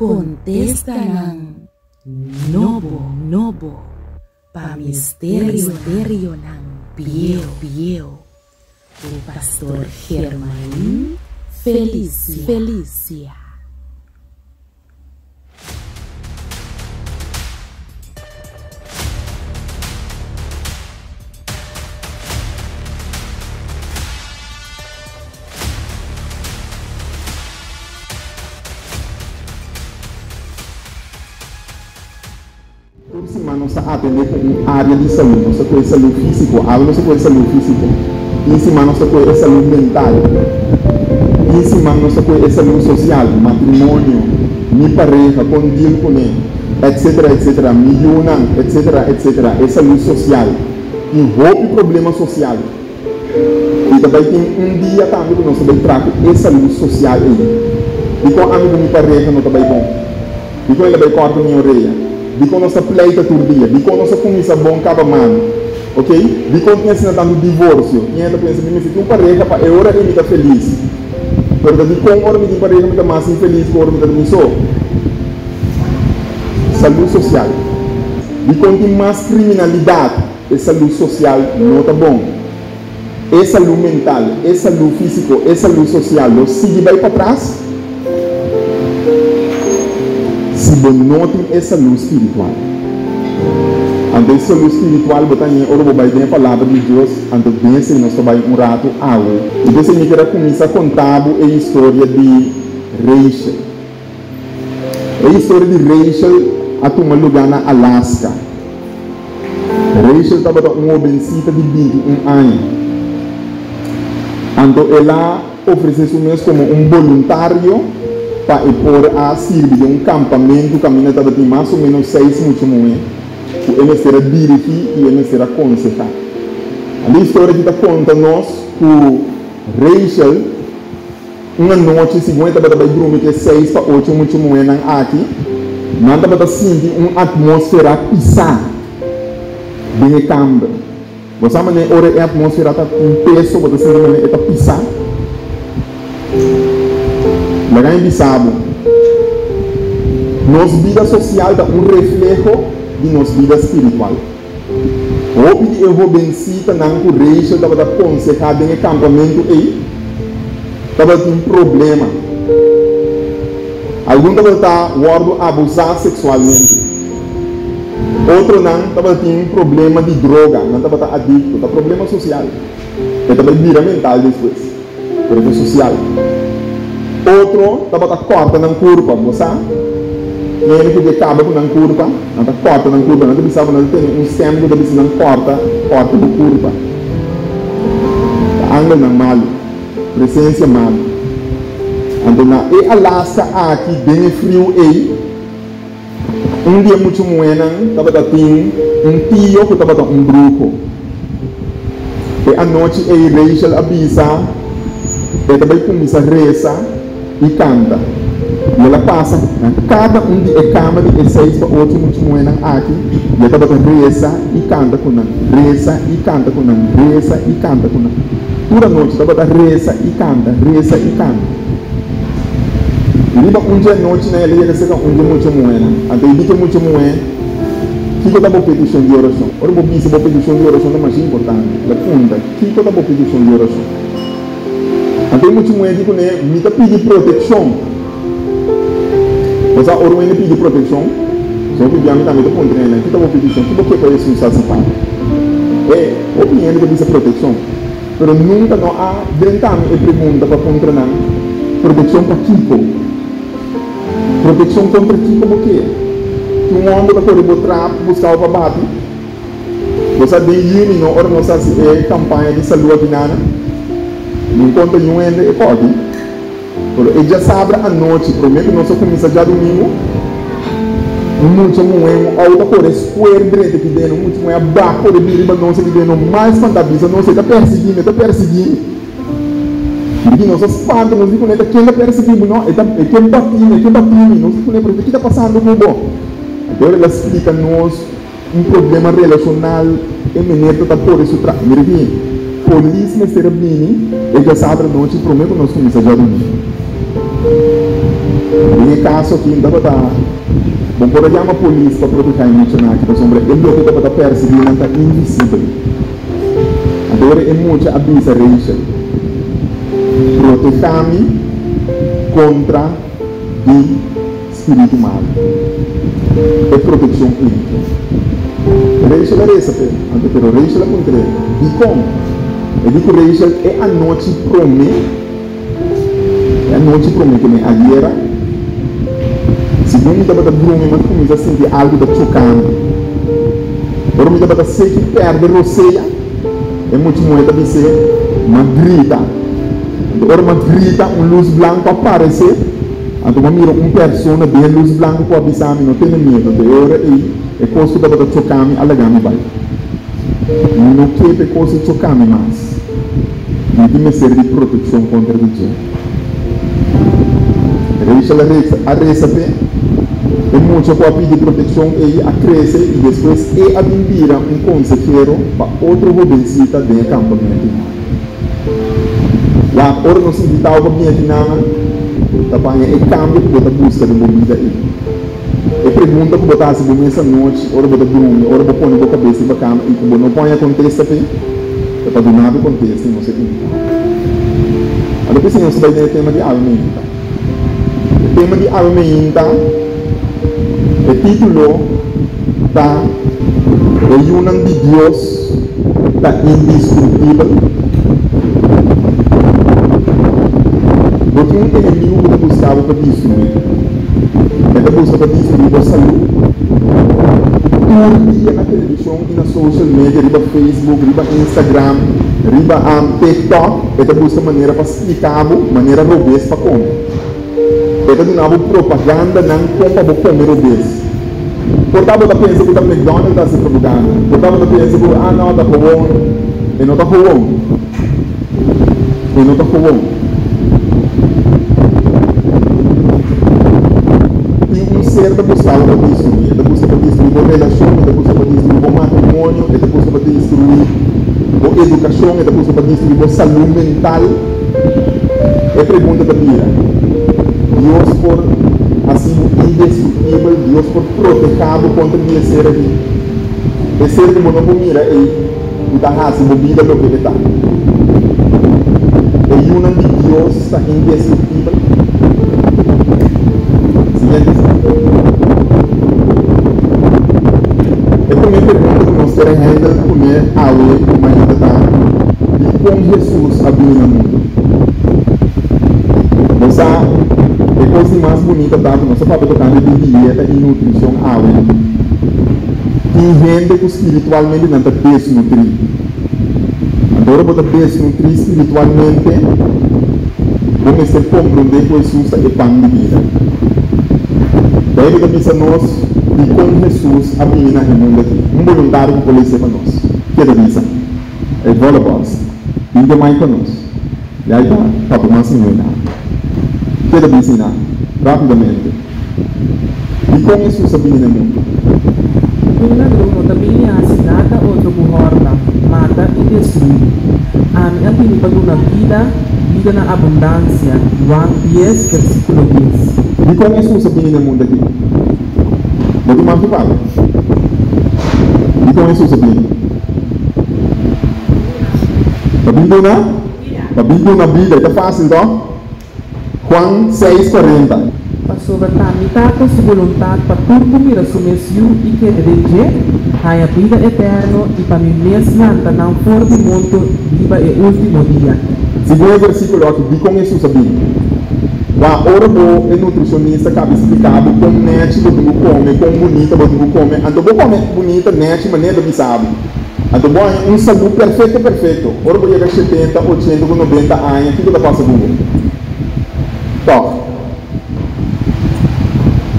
Kontestanan nobo nobo pa misterionan bieu bieu ku Pastor Germain Felicia. Tur siman nos ta atendé ku un área di salú. Nos ta kohe salú físiko, awe nos ta kohe salú físiko. Tin siman nos ta kohe e salú mental. Tin siman nos ta kohe e salú sosial, matrimonio, mi pareha, kon deal kuné, etcetera, etcetera, mi yunan, etcetera, etcetera, e salú sosial. Tin hopi problema sosial. I ta bai tin un dia tambe ku nos ta bai trata e salú sosial ei. Dikon ami ku mi pareha no ta bai bon? Dikon el a bai kòrta mi orea? Dikon nos ta pleita tur dia? Dikon nos a kuminsá bon kaba malu? Ok, dikon tin asina tantu divorsio? Tin hende ta pensa, Mi mester tin un pareha pa e ora ei mi ta felis. Pero ta dikon ora mi tin pareha mi ta mas infelis ku ora mi ta di mi so? Salú sosial. Dikon tin mas kriminalidat? E salú sosial no ta bon. E salú mental, e salú físiko, e salú sosial lo sigui bai patras si bo no tin e salú spiritual. Anto e salú spiritual bo ta hañ'é ora bo bai den e Palabra di Dios, anto den esei nos ta bai un ratu awe. I p'esei mi kier a kuminsá konta bo e historia di Rachel. E historia di Rachel a tuma lugá na Alaska. Rachel tabata un hobensita di 21 aña. Anto el a ofresé su mes komo un boluntario pa e por a sirbi den un kampamentu kaminda tabatin mas o ménos seis mucha muhé ku e mester a dirigí i e mester a konsehá. Anto e historia aki ta konta nos ku Rachel, Un anochi, segun e tabata bai drumi ku e seis pa ocho mucha muhénan aki, nan tabata sinti un atmósfera pisá den e kamber. Bo sa manera ora e atmósfera ta un peso, bo ta sinti manera e ta pisá? Laga mi bisa bo, nos bida sosial ta un refleho di nos bida spiritual. Hopi di e hobensitanan ku Rachel tabata konsehá den e kampamentu ei tabatin problema. Algun tabata wòrdu abusá seksualmente. Otronan tabatin problema di droga, nan tabata adikto. Ta problema sosial. E ta bai bira mental despues, pero ta sosial. Otro tabata kòrta nan kurpa, bo sa? Hende ku ke kaba ku nan kurpa, nan ta kòrta nan kurpa. Nan ta bisa bo nan ta tene un stèm ku ta bisa nan kòrta, kòrta bo kurpa. Ta angelnan malu, presensia malu. Anto na e Alaska aki den e friu ei, Un di e mucha muhénan tabata tin un tio ku tabata un bruho. E anochi ei Rachel a bisa e ta bai kuminsá resa i kanta. I el a pasa na kada un di e kama di e seis pa ocho mucha muhénan aki i e tabata resa i kanta ku nan, resa i kanta ku nan, resa i kanta ku nan. Tur anochi tabata resa i kanta, resa i kanta. Riba un dje anochi nan el a yega serka un dje mucha muhénan. Anto e di ku e mucha muhé, Kiko ta bo petishon di orashon? Ora bo bisa bo petishon di orashon ta masha importante. El a punta, Kiko ta bo petishon di orashon? Anto e mucha muhé di kuné, Mi ta pidi protekshon. Bo sa ora un hende pidi protekshon? So hopi bia mi tambe ta puntra hende, Ki ta bo petishon? Ki bo ke pa Hesus hasi pa bo? E hopi hende ta bisa protekshon. Pero nunca no a drenta mi e pregunta pa puntra nan, Proteccion pa kico? Proteccion contra kico bo ke? Ki un homber ta core bo trap busca bo pa bati? Bo sa den juni no ora nos haci e campaña di salud aki nana? Mi conta niun hende e koki. Pero e djasabra anochi prome ku nos a kuminsá djadumingu, un mucha muhé, un outo a kore skuer drenta aki den, un mucha muhé a bak kore bin riba nos aki den, no mal spantá bisa nos, E ta persiguí mi, e ta persiguí mi. I di nos a spanta, nos di kuné, Ta ken ta persiguí bo? No, e ta, e ke batí mi, e ke batí mi. Nos di kuné, Pero ki ta pasando ku bo? Anto el a splika nos. Un problema relacional e meneer ta ta kore su tra. Mira aki, polis mester a bini e djasabra nochi prome ku nos kuminsa djadumingu. Den e kaso aki no tabata bo por a yama polis pa protehá e muchanan aki pasobra e loke tabata persiguí nan ta invisibel. Anto ora e mucha a bisa Rachel, Protehá mi kontra di spiritu malu. E protekshon ei. Rachel a resa p'e, anto pero Rachel a puntr'é, Dikon? E di ku Rachel, E anochi promé, e anochi promé ku mi ayera, segun mi tabata drumi mi a kuminsá sinti algu ta choká mi. Ora mi tabata seki pèrdè rosea, e mucha muhé ta bis'é, M'a grita. Anto ora m'a grita, un lus blanku a paresé. Anto m'a mira un persona den e lus blanku ku a bisa mi, No tene miedu. Anto e ora ei, e kos ku tabata choká mi a laga mi bai. Mi no ke pa e kos ei choká mi mas. Mi tin mester di protekshon kontra di dje. Rachel a resa a resa p'e. E mucha ku a pidi protekshon ei a krese i despues e a bin bira un konsehero pa otro hobensita den e kampamentu. Wak, ora nos invitá bo pa bini aki nan, ta paña e kambio ku bo ta buska den bo bida ei. E pregunta ku bo ta hasi bo mes anochi ora bo ta drumi, ora bo pone bo kabes riba kama i ku bo no por haña kontesta p'e, ta pa duna bo kontesta i nos a invitá bo. Anto p'esei nos ta bai den e tema di awe meinta. E tema di awe meinta, e título ta E Yunan di Dios Ta Indestruktibel. Bo tin un enemigu ku ta buska bo pa destruí. E ta buska pa destruí bo salú. Tur dia na televishon i na social media, riba Facebook, riba Instagram, riba TikTok, e ta buska manera pa splika bo manera robes pa kome. E ta duna bo propagandanan kon pa bo kome robes. Por ta bo ta pensa ku ta McDonald's ta hasi propaganda. Por ta bo ta pensa ku, ah no, ta gewoon. E no ta gewoon. E no ta gewoon. Tin un ser ta buska bo pa destruí. E ta buska pa destruí bo relashon, e ta buska pa destruí bo matrimonio, e ta buska pa destruí bo edukashon, e ta buska pa destruí bo salú mental. E pregunta ta bira, Dios por hasi bo indestruktibel? Dios por protehá bo kontra di e ser akí? E ser ku bo no por mira ei ku ta hasi bo bida loke e ta? E yunan di Dios ta indestruktibel? Siguiente slide. E promé pregunta ku nos kier handle kuné awe mainta ta, Dikon Hesus a bini na mundu? Bo sa, e kos di mas bunita ta ku nos a papia tokante di dieta i nutrishon awe. Tin hende ku spiritualmente nan ta desnutrí. Anto ora bo ta desnutrí spiritualmente, bo mester komprondé ku Hesus ta e pan di bida. Beibel ta bisa nos dikon Hesus a bini na e mundu aki. Un boluntario ku por lese pa nos. Ke ta bisa? E volle bos. Bin ke mai pa nos. Yai ta papia mas mihó na. Ke ta bisa na? Rapidamente. Dikon Hesus a bini na e mundu? Un ladron no ta bini hasi nada otro ku hòrta, mata i destruí. Ami a bini pa duna bida, bida na abundansia. Juan dies, versíkulo dies. Dikon Hesus a bini na e mundu aki? Bo tin mas ku papia. Dikon Hesus a bini? Pa bin duna? Pa bin duna bida. E ta fásil, tòg? Juan seis, kuarenta. Pasobra ta mi Tata su boluntat pa tur ku mira su mes Yu i kere den dje, haña bida eterno i pa mi mes lanta nan for di morto riba e último dia. Segun e versíkulo aki, dikon Hesus a bini? Wak, ora bo e nutrishonista kabi splika bo kon nèchi bo tin ku kome, kon bunita bo tin ku kome, anto bo kome bunita, nèchi, manera ta bisa bo. Anto bo haña un salú perfekto perfekto. Ora bo yega shetenta, ochenta ku nobenta aña, kiko ta pasa ku bo? Tòg.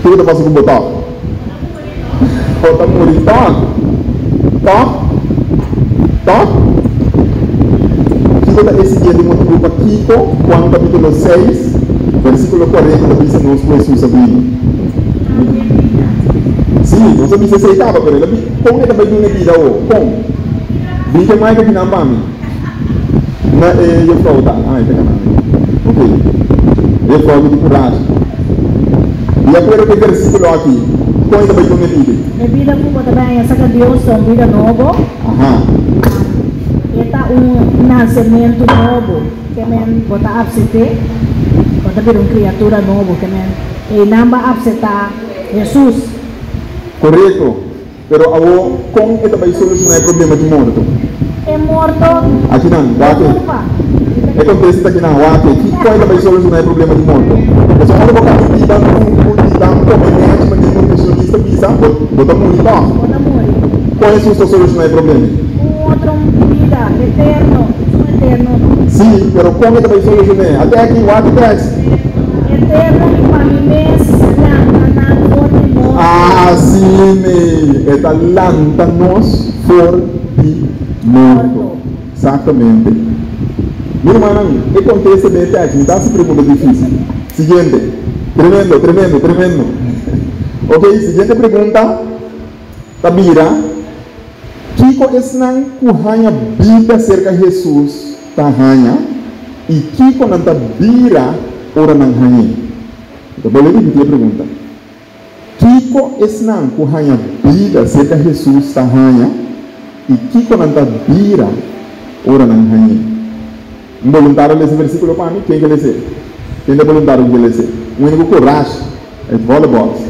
Kiko ta pasa ku bo tòg? Bo ta muri tòg. Tòg? Tòg? Kiko ta e siguiente motibu pakiko Juan kapítulo seis, versíkulo kuarenta ta bisa nos ku Hesus a bini? Sí, nos a bisa esei kaba, pero el a bi. Kon e ta bai duna e bida awo? Kon? Bin ke Mike aki nan pa mi. Na e jefrou ta. Ah, e ta kana mi. Ok. E jefrou ku tin kurashi. Di akuerdo ku e versíkulo aki, kon e ta bai duna e bida? E bida ku bo ta bai haña serka Dios ta un bida nobo. E ta un nasementu nobo. Ke men bo ta apsept'é, bo ta bira un kriatura nobo. Ke men einan bo a apseptá Hesus. Korekto. Pero awo, kon e ta bai solushoná e problema di morto? E morto Akinan, no wak e. kurpa. E kontesta ta akinan, wak e. Kiko e ta bai solushoná e problema di morto? Pasobra ora bo kaba biba ku di tan kome nèchi manera nutrisionista bisa, bo bo ta muri tòg. Bo ta muri. Kon Hesus ta solushoná e problema? Un otro bida eterno, un eterno. Sí, pero kon e ta bai solushon'é? Ate aki, wak e tèks. Eterno i pa mi mes lanta nan for di morto. Asina e ta lanta nos for di morto. Exactamente. Mi rumannan, e contesta den e tekst mi ta haci pregunta dificil. Siguiente. Tremendo, tremendo, tremendo. Ok, siguiente pregunta ta bira, Kiko esnan ku haña bida serka Hesus ta haña, i kiko nan ta bira ora nan hañ'é? Mi ta bolbe ripití e pregunta. Kiko esnan ku haña bida serka Hesus ta haña, i kiko nan ta bira ora nan hañ'é? Un boluntario lesa e versíkulo pa mi? Ken ke les'é? Ken ta e boluntario ku ke les'é? Un hende ku korashi, uit volle borst.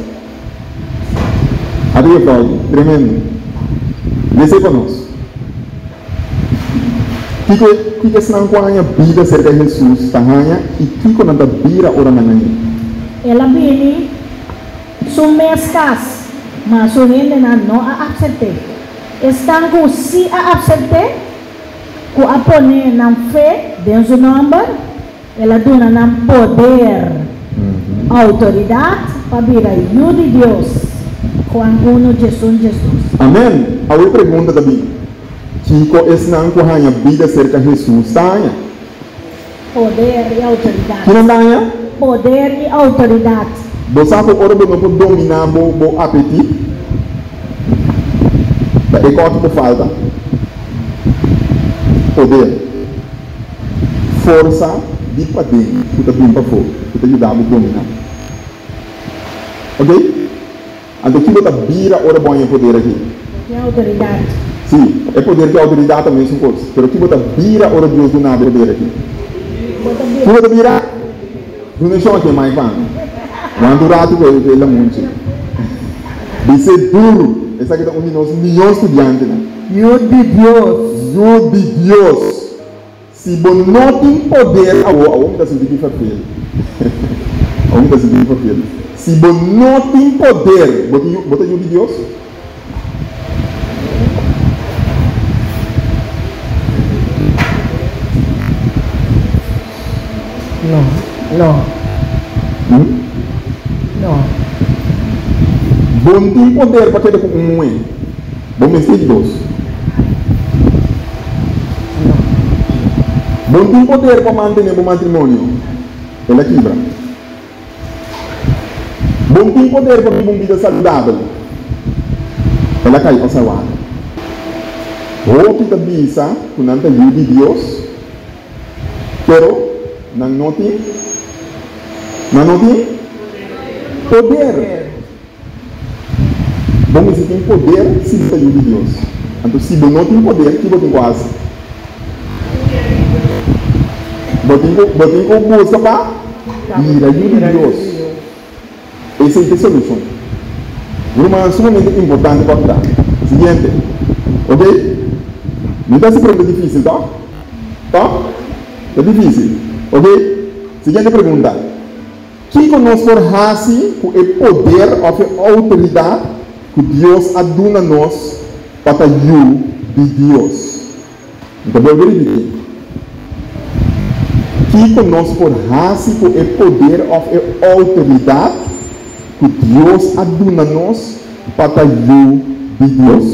Ata juffrouw aki, tremendo. Les'é pa nos. Kiko kiko esnan ku a haña bida serka Hesus ta haña, i kiko nan ta bira ora nan hañ'é? El a bini su mes kas, ma su hendenan no a apsept'é. Esnan ku sí a apsept'é, ku a pone nan fe den su nòmber, el a duna nan poder, outoridat, pa bira yu di Dios. Juan unu, 11, 12. Amèn! Awe e pregunta ta bin, Kiko esnan ku haña bida serka Hesus ta haña? Poder i outoridat. Ki nan ta haña? Poder i outoridat. Bo sa ku ora bo no por dominá bo bo apetit, ta e kòki bo falta? Poder. Forsa di paden ku ta bin pafó ku ta yuda bo dominá. Oké? Anto ki bo ta bira ora bo haña e poder aki? Bo tin outoridat. Sí, e poder ku e outoridat ta mesun kos. Pero ki bo ta bira ora Dios duna bo e poder aki? Bo ta Ki bo ta bira? Duna e shon aki e mai pan. Wanta un ratu ku e lamunchi. Bis'é duru. Esaki ta un di nos mihó studiantenan. Yu di Dios. Yu di Dios. Si bo no tin poder awo, awo mi ta sinti ki ferfeel. Awo mi ta sinti ki ferfeel. Si bo no tin poder, bo tin bo ta yu di Dios? No, no. Hmm? No. Bo no tin poder pa keda ku un muhé. Bo mester di dos. Bo no tin poder pa mantené bo matrimonio. El a kibra. Bo no tin poder pa biba un bida saludabel. El a kai pasa water. Hopi ta bisa ku nan ta yu di Dios, pero nan no tin, nan no tin poder. Bo mester tin poder si bo ta yu di Dios. Anto si bo no tin poder, ki bo tin ku hasi? Bo tin ku bo tin ku buska pa bira yu di Dios. Esei ta e solushon. Ruman, sumamente importante pa ta. Siguiente. Ok? Mi ta hasi pregunta difisil, tòg? Tòg? Ta difisil. Ok? Siguiente pregunta. Kiko nos por hasi ku e poder òf e outoridat ku Dios a duna nos pa ta yu di Dios? Mi ta bolbe ripití. Kiko nos por hasi ku e poder òf e outoridat ku Dios a duna nos pa ta yu di Dios?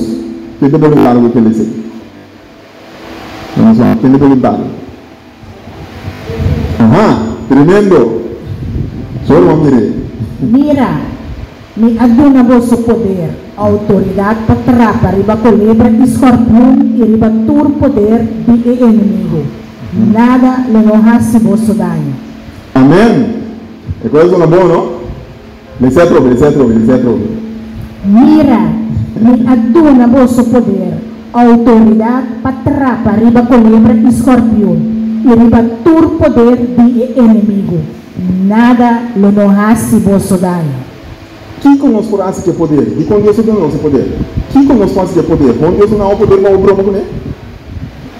Ken ta boluntario ku kel esei? Vamos wak, ken ta boluntario? Aha, tremendo! Sor bo mir'é. Mira, mi a duna boso poder, outoridat pa trapa riba kolebra i skòrpion i riba tur poder di e enemigu. Nada lo no hasi boso daño. Amen! E kos a sona bon, no? Les'é atrobe, les'é atrobe, les'é atrobe. Mira, mi a duna boso poder, outoridat pa trapa riba kolebra i skòrpion, i riba tur poder di e enemigu. Nada lo no hasi boso daño. Kiko nos por hasi ku e poder? Dikon Dios a duna nos e poder? Kiko nos por hasi ku e poder? Bon Dios a duna bo poder pa bo broma kuné?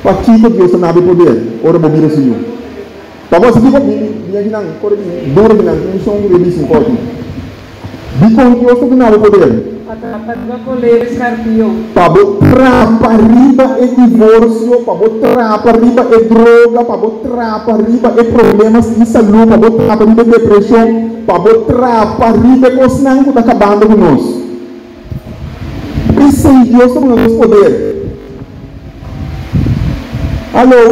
Pakiko Dios ta nabi poder ora bo bira su yu? Pa bo hasi kiko? Mi mi akinan, kore bin, dura akinan, tin un shon ku e bisa un kòki. Dikon Dios ta duna bo poder? Pa trapa riba kolera i skarpion. Pa bo trapa riba e divorsio, pa bo trapa riba e droga, pa bo trapa riba e problemas di salú, pa bo trapa riba e depreshon, pa bo trapa riba e kosnan ku ta kabando ku nos. P'esei Dios ta duna nos poder. Alo?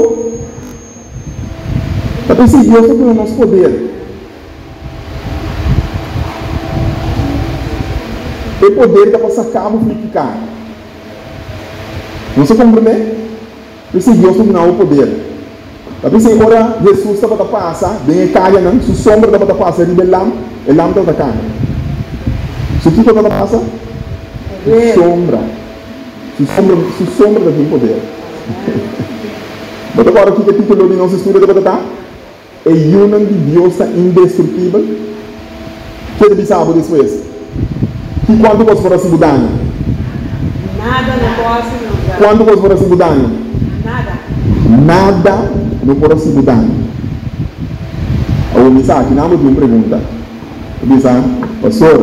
Ta p'esei Dios ta duna nos poder. E poder ta pa saká bo for di piká. Nos a komprendé? P'esei Dios ta duna bo poder. Ta p'esei ora Hesus tabata pasa den e kayanan, su sombra tabata pasa riba e lam, e lam tabata kana. Su kiko tabata pasa? Su sombra. Su sombra, su sombra ta tin poder. Bo ta kòrda kiko e título di nos estudio tabata ta? E yunan di Dios ta indestruktibel? Ke ta bisa bo despues? Ki kuantu kos por hasi bo daño? Nada no por hasi nos daño. Kuantu kos por hasi bo daño? Nada. Nada no por hasi bo daño. Awor mi sa, kinan bo tin un pregunta. Bo bisa, Pastor,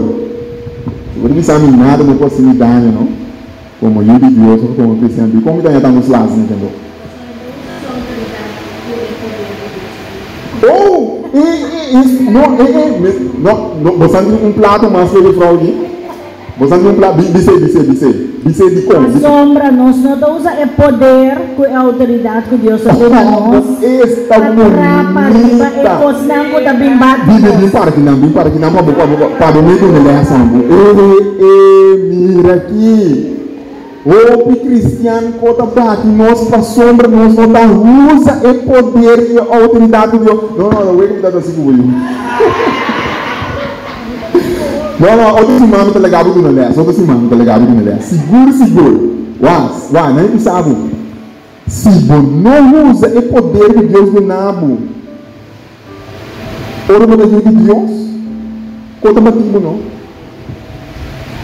si bo ta bisa mi nada no por hasi mi daño, no? Komo yu di Dios òf komo kristian, dikon mi ta haña tantu slas na kendo? Oh! E, e, e, no, e, e, mes, no, no, bo san tin un plato mas ku e jufrou aki? Bo san tin un plato, bi, bis'é, bis'é, bis'é, bis'é dikon, bis'é. Pasobra nos no ta usa e poder ku e outoridat ku Dios a duna nos Esta pa trapa riba e bunita! kosnan ku ta bin bati Bin, bin, bin nos. para kinan, bin para kinan pa bo, pa bo, pa bo mi duna lès ambo. E, e, mira aki. Hopi cristian ko ta bati nos pasobra nos no ta usa e poder y e autoridad di Dios. No, no, no, wega mi ta hasi cu bo yu. No, no, otro siman mi ta laga bo duna les, otro siman mi ta laga bo duna les. Sigur, sigur. Wa, wa, nan e bisa bo, si bo no usa e poder cu Dios duna bo, Ora bo ta yu di Dios, ko ta bati bo no?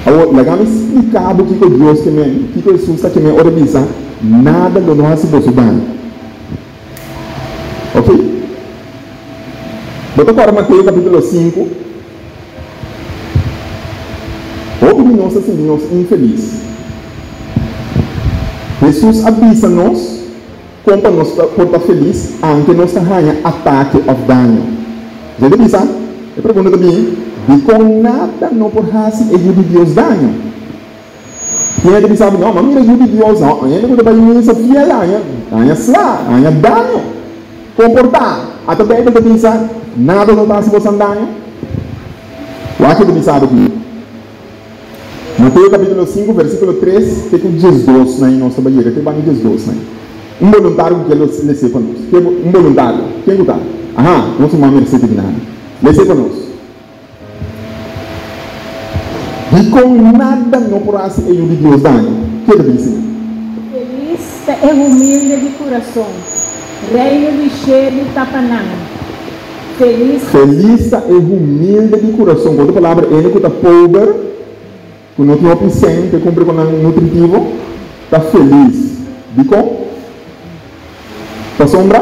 Awor, laga mi splika bo kiko Dios ke men, kiko Hesus ta ke men ora e bisa, Nada lo no hasi boso daño. Ok? Bo ta kòrda Mateo kapítulo sinku? Hopi di nos ta sinti nos infelis. Hesus a bisa nos. Kon pa nos por ta felis aunke nos ta haña atake òf daño? Dje ta bisa, E pregunta ta bini, Dikon nada no por hasi e Yu di Dios daño? Tin hende ta bisa bo, No, ma mira Yu di Dios, no, hende ku ta bai misa fiel haña haña sla, haña daño. Kon por ta? Ata Beibel ta bisa, Nada no ta hasi bosan daño? Wak e ta bisa bo aki. Mateo capítulo 5 versículo 3 te cu 12 na nos ta bay yega te banda 12 na. Un boluntario cu kier lese pa nos. Ke un boluntario? Ken cu ta? Aha, nos ruman Merced di Binana. Lese pa nos. Dicon nada no por haci e yu di Dios daño? Ke ta bisa? Felis ta e humilde di curason, reino di shelu ta pa nan. Felis. Felis ta e humilde di kurason. Ku otro palabra, hende ku ta pober, ku no tin hopi sèn pa e kumpra ku nan nutritivo, ta felis. Dikon? Pasobra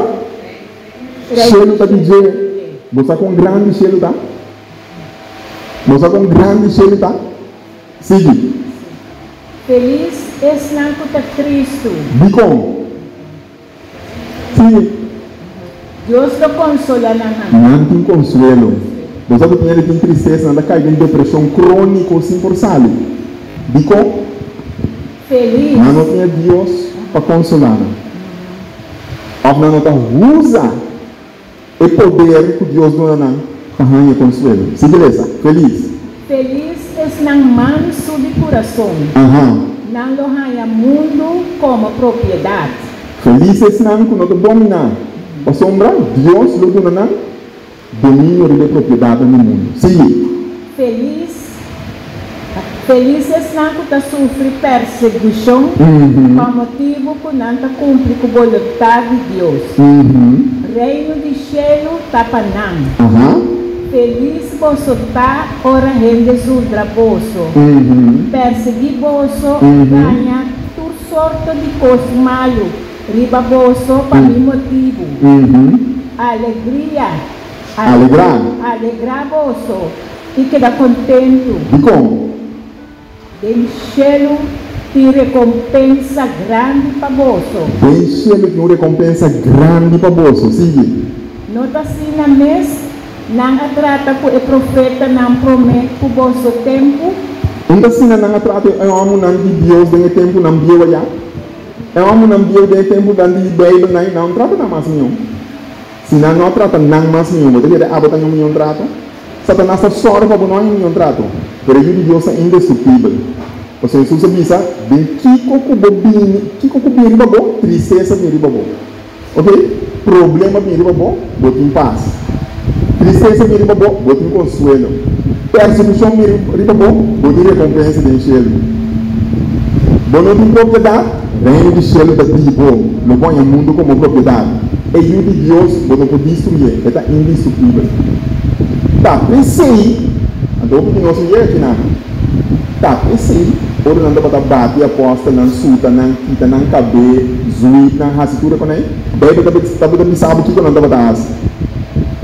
shelu ta di dje. Bo sa kon grandi shelu ta? Bo sa kon grandi shelu ta? Sigui. Felis esnan ku ta tristu. Dikon? Sí. Dios lo konsolá nan handa. Nan tin konsuelo. Bo sa ku tin hende tin tristesa, nan ta kai den depreshon króniko sin por sali. Dikon? Felis. Nan no tin e Dios pa konsolá nan. Òf nan no ta usa e poder ku Dios duna nan pa haña konsuelo. Sigui lesa. Felis. Felis esnan mansu di kurason. Aha. Nan lo haña mundu komo propiedat. Felis esnan ku no ta dominá, pasobra Dios lo duna nan dominio riba e propiedatnan di mundu. Sigui. Felis, felis esnan ku ta sufri persekushon pa motibu ku nan ta kumpli ku boluntat di Dios. Reino di shelu ta pa nan. Felis boso ta ora hende zundra boso, persiguí boso i gaña tur sorto di kos malu riba boso pa mi motibu. Alegria! Alegrá. Alegrá boso i keda kontentu. Dikon? Den shelu tin rekompensa grandi pa boso. Den shelu tin un rekompensa grandi pa boso. Sigui. No ta asina mes nan a trata ku e profetanan promé ku boso tempu? Un ta asina nan a trata e hòmbernan di Dios den e tempunan bieu ayá? E hòmbernan bieu den e tempunan di Beibelnan, nan no trata nan mas mihó. Si nan no a trata nan mas mihó, bo ta kere abo ta haña un mihó trato? Satanas ta sòru pa bo no haña un mihó trato, pero e Yu di Dios ta indestruktibel. Pasobra Hesus a bisa, Den kiko ku bo bini, kiko ku bini riba bo, tristesa bini riba bo. Oke, problema bini riba bo, bo tin pas. Tristesa bini riba bo, bo tin konsuelo. Persekushon bini riba bo, bo tin rekompensa den shelu. Bo no tin propiedat? Reino di shelu ta di bo. Lo bo haña mundu komo propiedat. E Yu di Dios bo no por destruyé, e ta indestruktibel. Ta p'esei, anto hopi di nos no yega akinan, ta p'esei ora nan tabata bati apòstelnan, suta nan, kita nan kabé, zuit nan, hasi tur e konei, Beibel tabata bisa bo kiko nan tabata hasi.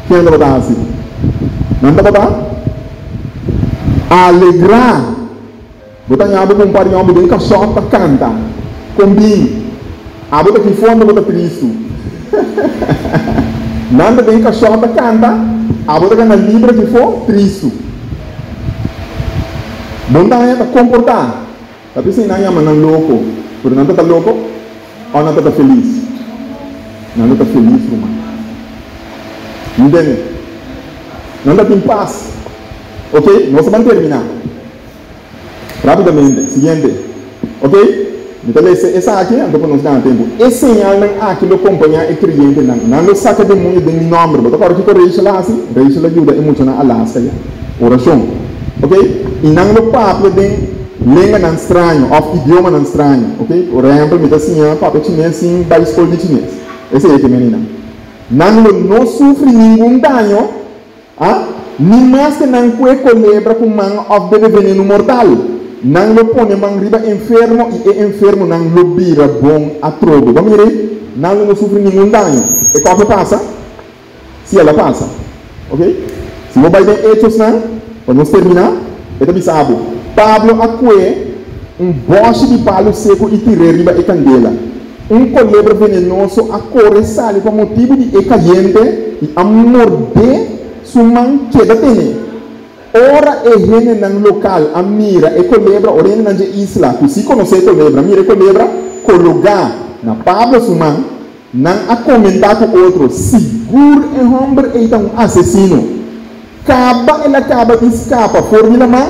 Ke nan tabata hasi? Nan tabata alegrá. Bo ta ña bo ku un par di hòmber den kashòt ta kanta. Kon bin? Abo ta ki fondo bo ta tristu. Nan ta den kashòt ta kanta, abo ta gana libre ki fo, tristu. Bon ta haña ta komportá. Ta p'esei nan yama nan loko. Pero nan ta ta loko òf nan ta ta felis? Nan ta ta felis, ruman. Ntende? Nan ta tin pas. Oke, nos ta ban terminá. Rápidamente, siguiente. Ok, mi ta lesa esaki, anto pa nos gana tempu. E señalnan aki lo kompañá e kreyentenan. Nan lo saka demoño den mi nòmber. Bo ta kòrda kiko Rachel a hasi? Rachel a yuda e muchanan Alaska ya. Orashon. Ok, i nan lo papia den lenganan straño òf idiomanan straño. Ok, por ehèmpel, mi ta siña papia chines sin bai skol di chines. Esei e ke meninan. Nan lo no sufri ningun daño. A Ni maske nan kue kolebra ku man òf bebe venenu mortal, nan lo pone man riba enfermo i e enfermonan lo bira bon atrobe. Bo mira ei? Nan lo no sufri ningun daño. E kòke pasa? Sí, el a pasa. Ok? Si bo bai den Hechosnan, pa nos terminá, e ta bisa bo, Pablo a kue un bòshi di palu seku i tir'é riba e kandela. Un kolebra venenoso a kore sali pa motibu di e kayente i a mordé su man keda tene. Ora e hendenan lokal a mira e kolebra, ora e hendenan dje isla ku si konosé e kolebra a mira e kolebra kologá na Pablo su man, nan a komentá ku otro, Sigur e hòmber ei ta un asesino. Kaba el a kaba di skapa for di laman?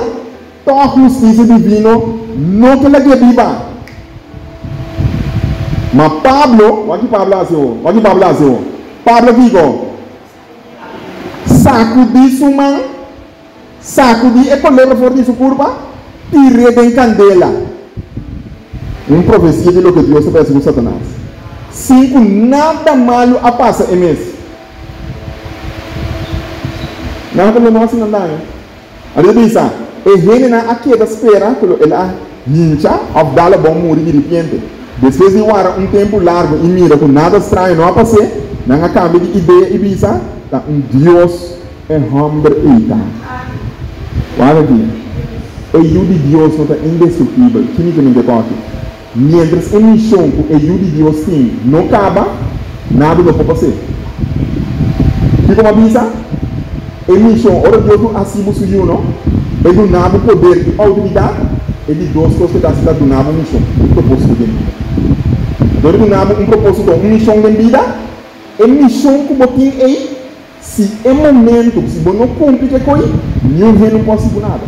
Tòg hustisia divino no ke lag'é biba. Ma Pablo, wak ki Pablo hasi ho, wak ki Pablo hasi ho. Pablo kiko? Sakudí su man, sakudí e kolebra for di su kurpa, tir'é den kandela. Un profesia di loke Dios ta bai hasi ku Satanas, sin ku nada malu a pasa e mes. Nan ta lo no hasi nan daño. Anto ta bisa, E hendenan a keda spera ku lo el a hincha òf dal abou muri di ripiente. Despues di wara un tempu largu i mira ku nada straño no a pas'é, nan a kambia di idea i bisa, Ta un dios e hòmber ei ta. Wak aki, e Yu di Dios no ta indestruktibel. Ki mi ke minte kòki? Miéntras e mishon ku e Yu di Dios tin no kaba, nada no por pas'é. Kiko mi a bisa? E mishon, ora Dios no hasi bo su Yu no, E duna bo poder i outoridat, e di dos kos ku e ta hasi ta duna bo mishon, un propósito den bida. Dor di duna bo un propósito, un mishon den bida, e mishon ku bo tin ei, Si e momento, si bo no cumpli cu e coi, niun hende no por haci bo nada.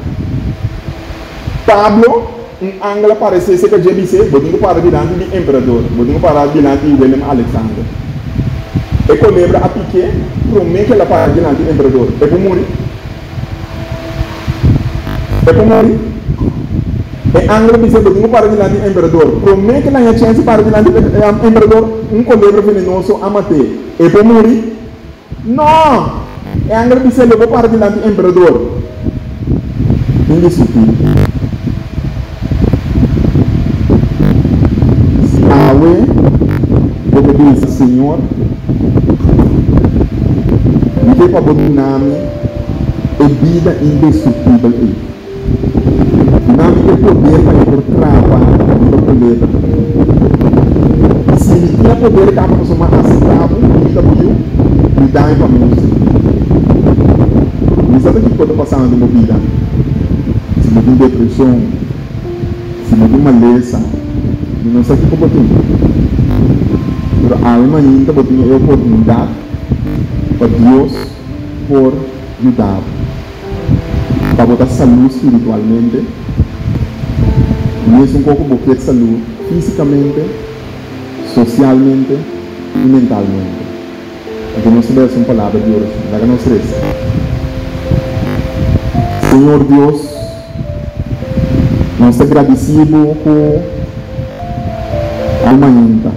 Pablo, un angel a parece cerca dje bis'é, Bo tin cu para dilanti di emperador, bo tin cu para dilanti di Willem Alexander. E colebra a piqué prome cu el a para dilanti emperador. E por muri? E por muri? E angel a bis'é, Bo tin ku para dilanti e emperador. Promé ku el haña chèns di para dilanti e emperador, un kolebra venenoso a mat'é. E por muri? No! E angel a bis'é, Lo bo para dilanti e emperador. Indiscutibel. Si awe bo ta bisa, Señor, mi ke pa bo duna mi e bida indestructibel ei. Duna mi e poder pa mi por trapa riba kolebra. I si mi tin e poder kaba pasobra mi a acepta bo, mi ta bo yu, yuda mi pa mi usa. Mi sa ta kiko ta pasando den bo bida. Si bo tin depresion, si bo tin malesa, mi no sa kiko bo tin. Pero awe mainta bo tin e oportunidad pa Dios por yuda bo. Pa bo ta salú spiritualmente, mesun koko bo kier salú físikamente, sosialmente i mentalmente. Anto nos ta bai hasi un palabra di orashon. Laga nos resa. Señor Dios, nos ta gradisí Bo ku alma hinta.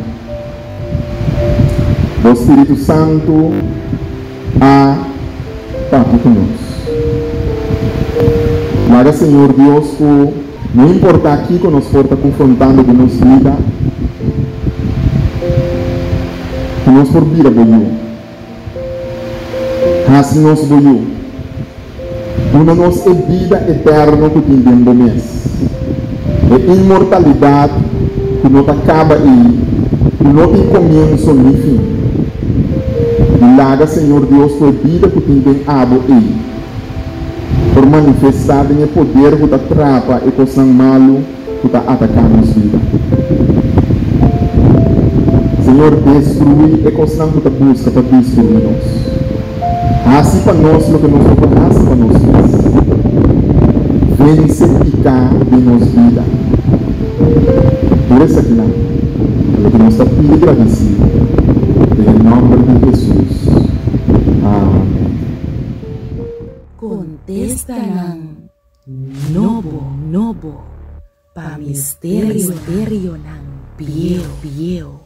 Bo Spiritu Santu a papia ku nos. Laga Señor Dios ku no importá kiko nos por ta konfrontando den nos bida, ku nos por bira bo yu. Hasi nos bo yu. Duna nos e bida eterno ku tin den bo mes, e inmortalidat ku no ta kaba ei, ku no tin komienso ni fin. I laga, Señor Dios, ku e bida ku tin den abo ei por manifestá den e poder ku ta trapa e kosnan malu ku ta ataká nos bida. Señor, destruí e kosnan ku ta buska pa destruí nos. Hasi pa nos loke nos no por hasi pa nos mes. Vense piká den nos bida. Tur esakinan ta loke nos ta pidi gradisí den e nòmber di Hesus. Amèn. Kontestanan nobo nobo pa misterionan bieu bieu.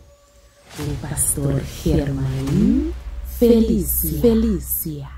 Ku Pastor Germain Felicia. Felicia.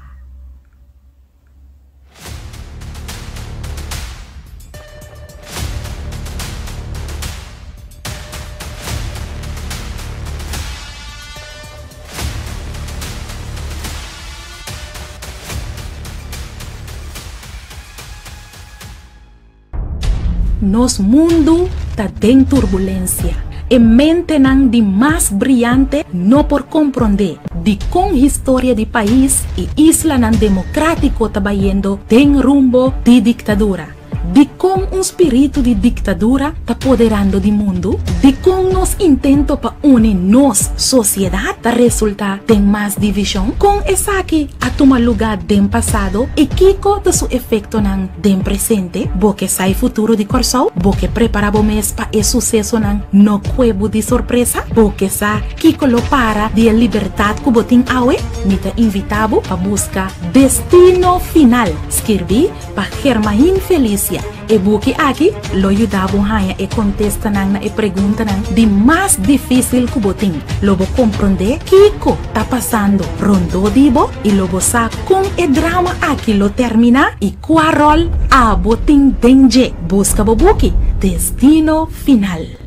Nos mundu ta den turbulensia. E mentenan di mas briante no por komprondé dikon historia di pais i islanan demokratiko ta bayendo den rumbo di diktadura. Dikon un spiritu di diktadura ta poderando di mundu? Dikon nos intento pa uni nos sosiedat ta resultá den mas divishon? Kon esaki a tuma lugá den pasado i kiko ta su efektonan den presente? Bo ke sa e futuro di Kòrsou? Bo ke prepará bo mes pa e susesonan no kue bo di sorpresa? Bo ke sa kiko lo para di e libertat ku bo tin awe? Mi ta invitá bo pa buska Destino Final, skirbí Pa Germain Felicia, e buki aki lo yuda bo haña e kontestanan na e preguntanan di mas difísil ku bo tin. Lo bo komprondé kiko ta pasando rondó di bo i lo bo sa kon e drama aki lo terminá i kua ròl abo tin den dje. Buska bo buki, Destino Final.